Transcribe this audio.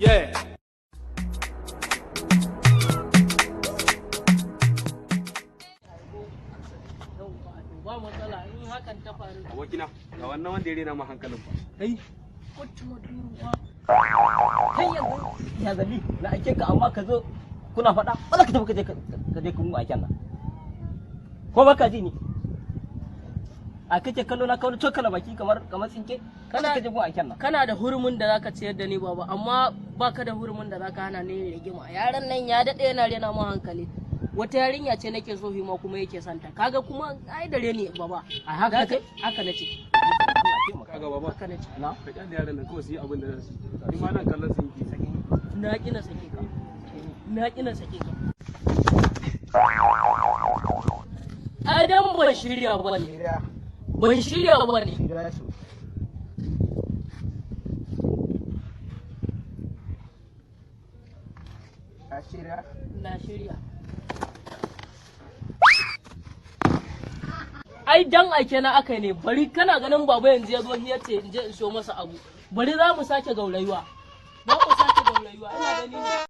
Yeah. Ba matsala in hakan ta faru. Abokina, ga wannan wanda ya rena ma hankalin fa. Kai. Wacce maduruwa. Kai yanzu ya zabi na aike ka, amma ka zo kuna faɗa ba za ka tafi ka je ka mu aiken nan, ko baka ji ni a kake kallo na kawai cokala baki kamar tsinke? Kana ka je mu aiken nan. Kana da hurumin da zaka ciyar da ni, baba, amma baka da hurumin da zaka hana ni rigima. Yaron nan ya dade yana rena mu hankali. Wata yarinya ce nake so, hima kuma yake santa. Kaga kuma ai dare ne, baba. A haka Zaka- kai. Haka nace. Kaga baba, Haka nace. Na. Ka kyale yaran nan kawai su yi abin da za su yi. Ni ma nan kallon sun yi. Na kina sake ka, na kina sake ka. Adam, ban shirya ba ne, ban shirya ba ne. Shirya su. A shirya. Na shirya. Ai dan aike na aka ne. Bari, kana ganin baba yanzu ya zo ya ce in je in siyo masa abu. Bari za mu sake gaurayuwa, za mu sake gaurayuwa. Ina gani ne.